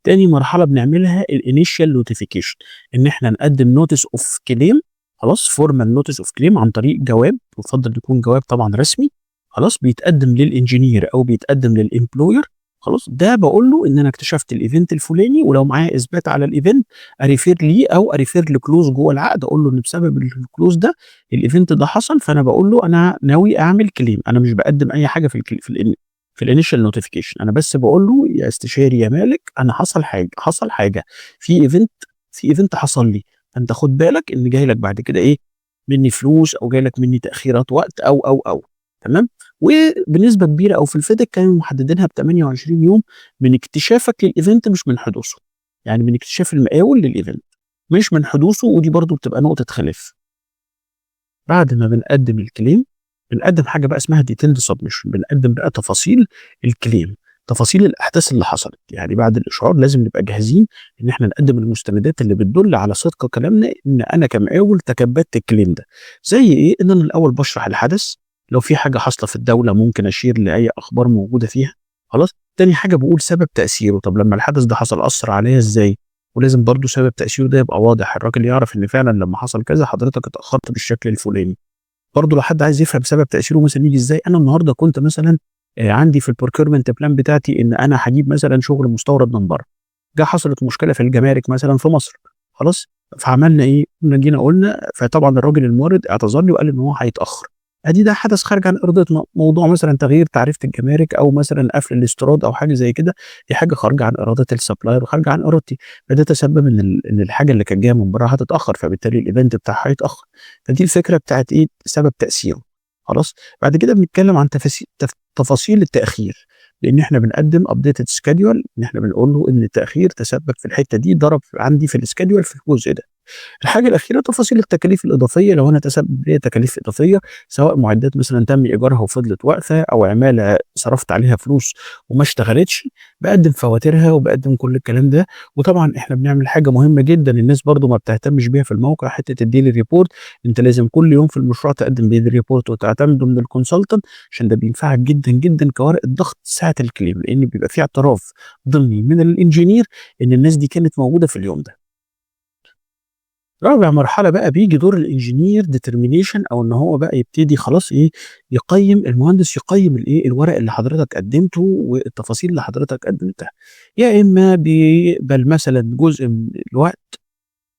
تاني مرحلة بنعملها ال initial notification، ان احنا نقدم notice of claim، خلاص، formal notice of claim عن طريق جواب، يُفضّل يكون جواب طبعًا رسمي، خلاص، بيتقدم لل engineer أو بيتقدم لل employer، خلاص، ده باقول له إن أنا اكتشفت ال event الفلاني، ولو معايا إثبات على ال event أ refer ليه أو أ refer ل clause جوّه العقد، أقول له إن بسبب ال clause ده ال event ده حصل، فأنا باقول له أنا ناوي أعمل claim. أنا مش باقدم أي حاجة في ال initial notification، أنا بس باقول له يا استشاري يا مالك أنا حصل حاجة، حصل حاجة، في event حصل لي، فأنت خُد بالك إن جاي لك بعد كده إيه، مني فلوس أو جاي لك مني تأخيرات وقت أو، أو، أو، تمام؟ وبنسبة كبيرة أو في ال FIDIC كانوا محددينها ب28 يوم من اكتشافك لل event مش من حدوثه، يعني من اكتشاف المقاول لل event مش من حدوثه، ودي برضه بتبقى نقطة خلاف. بعد ما بنقدم ال claim بنقدم حاجة بقى اسمها detailed submission، بنقدم بقى تفاصيل ال claim، تفاصيل الأحداث اللي حصلت، يعني بعد الإشعار لازم نبقى جاهزين إن إحنا نقدم المستندات اللي بتدل على صدق كلامنا إن أنا كمقاول تكبدت ال claim ده. زي إيه؟ إن أنا الأول باشرح الحدث، لو في حاجة حاصلة في الدولة ممكن أشير لأي أخبار موجودة فيها، خلاص؟ تاني حاجة باقول سبب تأثيره، طب لما الحدث ده حصل أثّر عليّا إزاي؟ ولازم برضه سبب تأثيره ده يبقى واضح، الراجل يعرف إن فعلًا لما حصل كذا حضرتك اتأخرت بالشكل الفلاني. برضه لو حد عايز يفهم سبب تأثيره مثلًا ييجي إزاي، أنا النهارده كنت مثلًا عندي في ال procurement plan بتاعتي إن أنا هاجيب مثلًا شغل مستورد من برّه، جه حصلت مشكلة في الجمارك مثلًا في مصر، خلاص؟ فعملنا إيه، كنا جينا قُلنا، فطبعًا الراجل المورد اعتذر لي وقال لي إن هو هيتأخر. أدي ده حدث خارج عن إرادتنا، موضوع مثلًا تغيير تعريفة الجمارك أو مثلًا قفل الاستيراد أو حاجة زي كده، دي حاجة خارجة عن إرادة ال supplier وخارجة عن إرادتي، فده تسبب إن الحاجة اللي كانت جاية من برّه هتتأخر، فبالتالي ال event بتاعها هيتأخر. فدي الفكرة بتاعة إيه، سبب تأثيره، خلاص؟ بعد كده بنتكلم عن تفاسي تف تفاصيل التأخير، لإن إحنا بنقدم updated schedule، إن إحنا بنقول له إن التأخير تسبب في الحتة دي، ضرب عندي في ال schedule في الجزء ده. الحاجة الأخيرة تفاصيل التكاليف الإضافية، لو أنا تسبب ليّا تكاليف إضافية، سواء معدات مثلًا تم إيجارها وفضلت واقفة أو عمالة صرفت عليها فلوس وما اشتغلتش، باقدم فواتيرها وباقدم كل الكلام ده. وطبعًا إحنا بنعمل حاجة مهمة جدًا الناس برضه ما بتهتمش بيها في الموقع، حتة ال daily report، أنت لازم كل يوم في المشروع تقدم daily report وتعتمده من ال consultant، عشان ده بينفعك جدًا، جدًا كورقة ضغط ساعة ال claim، لإن بيبقى في اعتراف ضمني من ال engineer إن الناس دي كانت موجودة في اليوم ده. رابع مرحلة بقى بييجي دور ال engineer determination، أو إن هو بقى يبتدي خلاص إيه، يقيّم المهندس، يقيّم الإيه، الورق اللي حضرتك قدّمته والتفاصيل اللي حضرتك قدّمتها. يا إما بيقبل مثلًا جزء من الوقت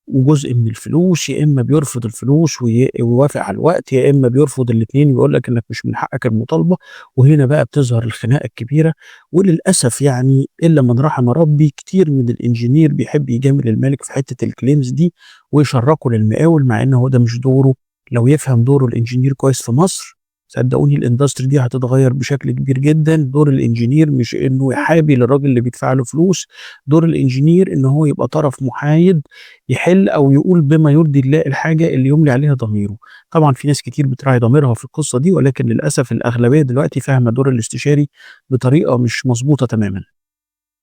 وجزء من الفلوس، يا إما بيرفض الفلوس ويوافق على الوقت، يا إما بيرفض الاتنين ويقول لك إنك مش من حقك المطالبة، وهنا بقى بتظهر الخناقة الكبيرة. وللأسف يعني إلا من رحم ربي كتير من ال engineer بيحب يجامل المالك في حتة ال claims دي ويشرّكه للمقاول، مع إن هو ده مش دوره. لو يفهم دوره ال engineer كويس في مصر، صدقوني ال industry دي هتتغير بشكل كبير جدًا. دور ال engineer مش إنه يحابي للراجل اللي بيدفع له فلوس، دور ال engineer إن هو يبقى طرف محايد يحل أو يقول بما يرضي الله الحاجة اللي يملي عليها ضميره. طبعًا في ناس كتير بتراعي ضميرها في القصة دي، ولكن للأسف الأغلبية دلوقتي فاهمة دور الاستشاري بطريقة مش مضبوطة تمامًا.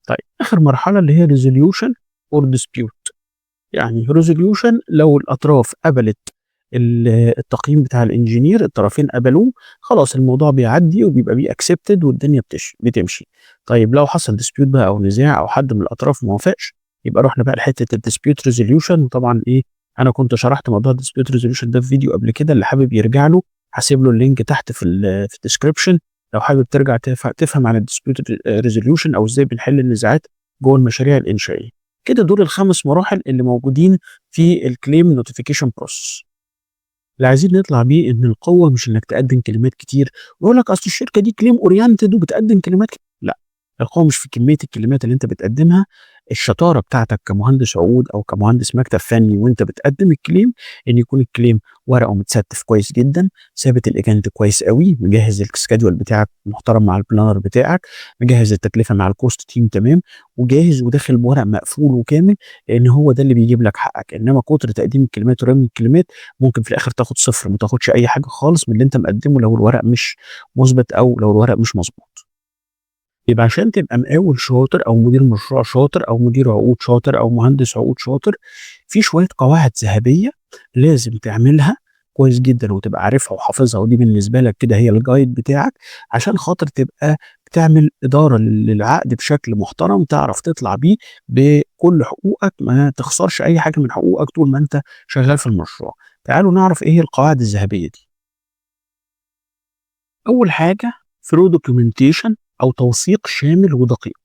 طيب، آخر مرحلة اللي هي resolution or dispute، يعني resolution لو الأطراف قبلت التقييم بتاع ال engineer، الطرفين قبلوه، خلاص الموضوع بيعدّي وبيبقى be accepted والدنيا بتمشي. طيب لو حصل dispute بقى أو نزاع أو حد من الأطراف ما وافقش، يبقى رُحنا بقى لحتة ال dispute resolution. وطبعًا إيه، أنا كنت شرحت موضوع ال dispute resolution ده في فيديو قبل كده، اللي حابب يرجع له هاسيب له ال link تحت في ال description لو حابب ترجع تفهم عن ال dispute resolution أو إزاي بنحل النزاعات جوه المشاريع الإنشائية. كده دول ال5 مراحل اللي موجودين في ال claim notification process. اللي عايزين نطلع بيه إن القوة مش إنك تقدم claim ات كتير، ويقول لك أصل الشركة دي claim oriented وبتقدم claim ات، لأ، القوة مش في كمية ال claim ات اللي أنت بتقدمها، الشطارة بتاعتك كمهندس عقود أو كمهندس مكتب فني وأنت بتقدم ال claim إن يكون ال claim ورقه متستف كويس جدًا، ثابت ال event كويس أوي، مجهز ال schedule بتاعك محترم مع ال planner بتاعك، مجهز التكلفة مع ال cost team تمام، وجاهز وداخل بورق مقفول وكامل، لإن هو ده اللي بيجيب لك حقك. إنما كتر تقديم ال claim ات ورمي ال claim ات ممكن في الآخر تاخد صفر، ما تاخدش أي حاجة خالص من اللي أنت مقدمه لو الورق مش مُثبت أو لو الورق مش مضبوط. يبقى عشان تبقى مقاول شاطر أو مدير مشروع شاطر أو مدير عقود شاطر أو مهندس عقود شاطر، في شوية قواعد ذهبية لازم تعملها كويس جدًا وتبقى عارفها وحافظها، ودي بالنسبة لك كده هي ال guide بتاعك عشان خاطر تبقى بتعمل إدارة للعقد بشكل محترم، تعرف تطلع بيه بكل حقوقك، ما تخسرش أي حاجة من حقوقك طول ما أنت شغال في المشروع. تعالوا نعرف إيه هي القواعد الذهبية دي. أول حاجة thorough documentation أو توثيق شامل ودقيق.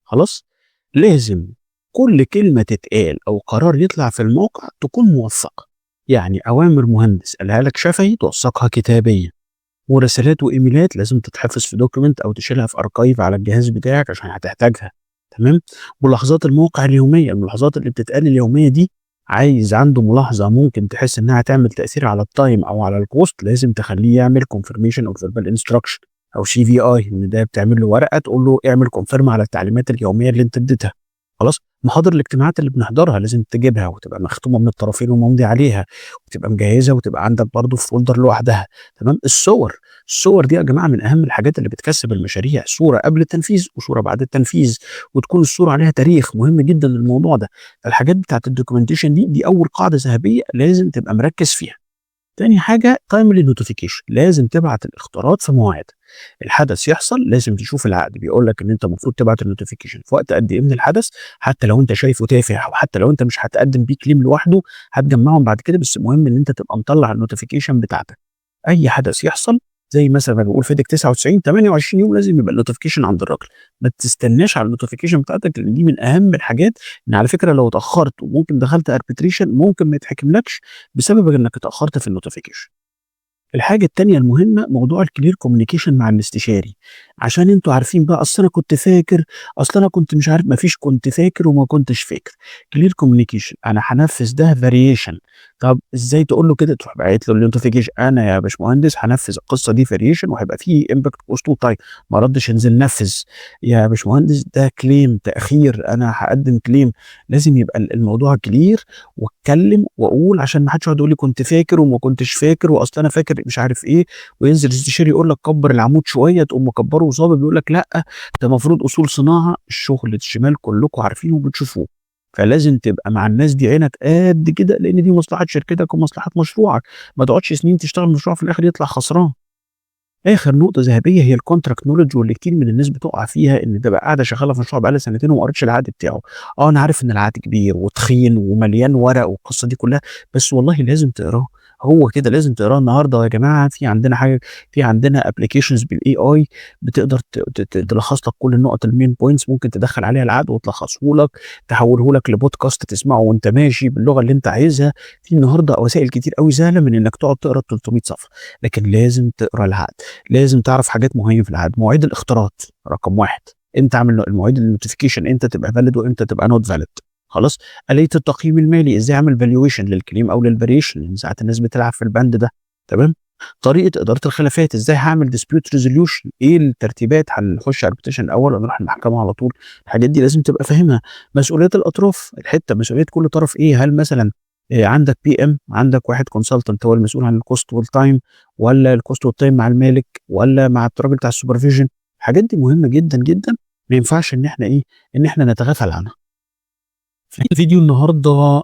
خلاص؟ لازم كل كلمة تتقال أو قرار يطلع في الموقع تكون موثقة. يعني أوامر مهندس قالها لك شفهي توثقها كتابيا. مراسلات وإيميلات لازم تتحفظ في document أو تشيلها في archive على الجهاز بتاعك عشان هتحتاجها. تمام؟ ملاحظات الموقع اليومية، الملاحظات اللي بتتقال اليومية دي، عايز عنده ملاحظة ممكن تحس إنها تعمل تأثير على ال time أو على ال cost، لازم تخليه يعمل confirmation of verbal instruction أو CVI، إن ده بتعمل له ورقة تقول له اعمل confirm على التعليمات اليومية اللي أنت اديتها. خلاص؟ محاضر الاجتماعات اللي بنحضرها لازم تجيبها وتبقى مختومة من الطرفين وممضي عليها وتبقى مجهزة وتبقى عندك برضه في folder لوحدها. تمام؟ الصور، الصور دي يا جماعة من أهم الحاجات اللي بتكسب المشاريع، صورة قبل التنفيذ وصورة بعد التنفيذ، وتكون الصورة عليها تاريخ، مهم جدًا الموضوع ده. فالحاجات بتاعة ال documentation دي أول قاعدة ذهبية لازم تبقى مركز فيها. تاني حاجة timely notification، لازم تبعت الإخطارات في مواعيدها. الحدث يحصل لازم تشوف العقد بيقول لك إن أنت المفروض تبعت ال notification في وقت قد إيه من الحدث، حتى لو أنت شايفه تافه أو حتى لو أنت مش هتقدم بيه claim لوحده، هتجمعهم بعد كده، بس المهم إن أنت تبقى مطلع ال notification بتاعتك. أي حدث يحصل زي مثلًا ما بنقول فيدك 99 28 يوم لازم يبقى ال notification عند الراجل، ما تستناش على ال notification بتاعتك لأن دي من أهم الحاجات، إن على فكرة لو اتأخرت وممكن دخلت arbitration ممكن ما يتحكملكش بسبب إنك اتأخرت في ال notification. الحاجة التانية المهمة موضوع ال clear communication مع الاستشاري، عشان أنتم عارفين بقى أصل أنا كنت فاكر، أصل أنا كنت مش عارف، ما فيش كنت فاكر وما كنتش فاكر. clear communication، أنا هانفذ ده variation. طب إزاي تقول له كده؟ تروح باعت له ال notification، أنا يا باشمهندس هانفذ القصة دي variation وهيبقى في impact cost و time، ما ردش انزل نفذ. يا باشمهندس ده claim تأخير، أنا هاقدم claim. لازم يبقى الموضوع clear واتكلم وأقول عشان ما حدش يقعد يقول لي كنت فاكر وما كنتش فاكر وأصل أنا فاكر مش عارف إيه، وينزل الاستشاري يقول لك كبر العمود شوية، تقوم مكبره وصابب يقول لك لأ ده المفروض أصول صناعة. الشغل الشمال كلكم عارفينه وبتشوفوه، فلازم تبقى مع الناس دي عينك قد كده، لأن دي مصلحة شركتك ومصلحة مشروعك، ما تقعدش سنين تشتغل مشروع في الآخر يطلع خسران. آخر نقطة ذهبية هي ال contract knowledge، واللي كتير من الناس بتقع فيها إن تبقى قاعدة شغالة في مشروع بقى لها سنتين وما قريتش العقد بتاعه. آه أنا عارف إن العقد كبير وتخين ومليان ورق والقصة دي كلها، بس والله لازم تقراه، هو كده لازم تقراه. النهارده يا جماعة في عندنا حاجة، في عندنا applications بال AI بتقدر تلخص لك كل النقط ال main points، ممكن تدخل عليها العقد وتلخصه لك، تحوله لك لبودكاست تسمعه وأنت ماشي باللغة اللي أنت عايزها. في النهارده وسائل كتير أوي سهلة من إنك تقعد تقرا 300 صفحة، لكن لازم تقرا العقد، لازم تعرف حاجات مهمة في العقد. مواعيد الاختراط رقم 1، امتى اعمل المواعيد ال notification، امتى تبقى valid وامتى تبقى not valid. خلاص؟ آلية التقييم المالي، ازاي اعمل valuation لل claim او لل variation، لان ساعات الناس بتلعب في البند ده. تمام؟ طريقة إدارة الخلافات، ازاي هعمل dispute resolution، ايه الترتيبات، هنخش arbitration الاول ولا نروح المحكمة على طول، الحاجات دي لازم تبقى فاهمها. مسؤوليات الأطراف، الحتة مسؤولية كل طرف ايه، هل مثلا عندك PM، عندك واحد consultant هو المسؤول عن ال cost وال time، ولا ال cost وال time مع المالك، ولا مع الراجل بتاع ال supervision. الحاجات دي مهمة جدا جدا، ما ينفعش ان احنا ايه، ان احنا نتغافل عنها. في الفيديو النهارده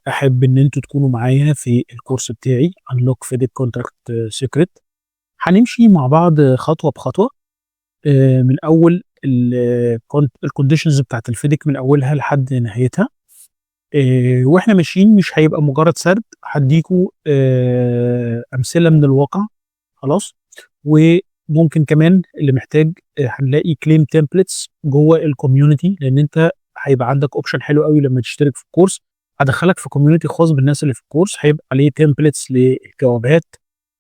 احب ان انتوا تكونوا معايا في الكورس بتاعي Unlock FIDIC Contract Secret. هنمشي مع بعض خطوة بخطوة، من اول ال conditions بتاعت الفيديك من اولها لحد نهايتها. واحنا ماشيين مش هيبقى مجرد سرد، هديكوا امثلة من الواقع. خلاص؟ وممكن كمان اللي محتاج هنلاقي claim templates جوه ال community، لان انت هيبقى عندك option حلو قوي لما تشترك في الكورس، هدخلك في community خاص بالناس اللي في الكورس، هيبقى عليه templates للجوابات،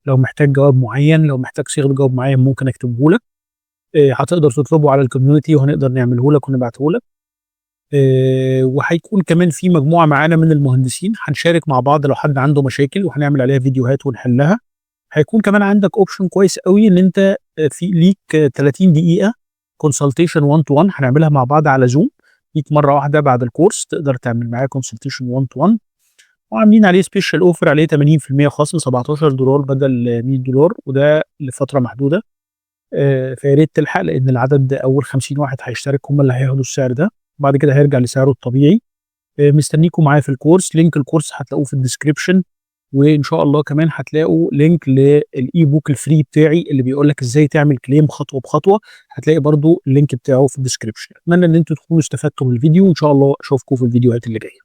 لو محتاج جواب معين، لو محتاج صيغة جواب معين ممكن اكتبه لك، هتقدر تطلبه على ال community وهنقدر نعمله لك ونبعته لك. وهيكون كمان في مجموعة معانا من المهندسين هنشارك مع بعض لو حد عنده مشاكل، وهنعمل عليها فيديوهات ونحلها. هيكون كمان عندك option كويس قوي ان انت في ليك 30 دقيقة consultation 1 to 1 هنعملها مع بعض على زوم، ليك مرة واحدة بعد الكورس تقدر تعمل معايا consultation 1 to 1، وعاملين عليه special offer عليه 80% خصم، $17 بدل $100، وده لفترة محدودة. فيا ريت تلحق لان العدد اول 50 واحد هيشترك هم اللي هياخدوا السعر ده، بعد كده هيرجع لسعره الطبيعي. مستنيكم معايا في الكورس، link الكورس هتلاقوه في ال description، وان شاء الله كمان هتلاقوا link لل ebook ال free بتاعي اللي بيقول لك ازاي تعمل claim خطوة بخطوة، هتلاقي برضو ال link بتاعه في ال description. اتمنى ان انتوا تكونوا استفدتوا من الفيديو، وان شاء الله اشوفكم في الفيديوهات اللي جاية.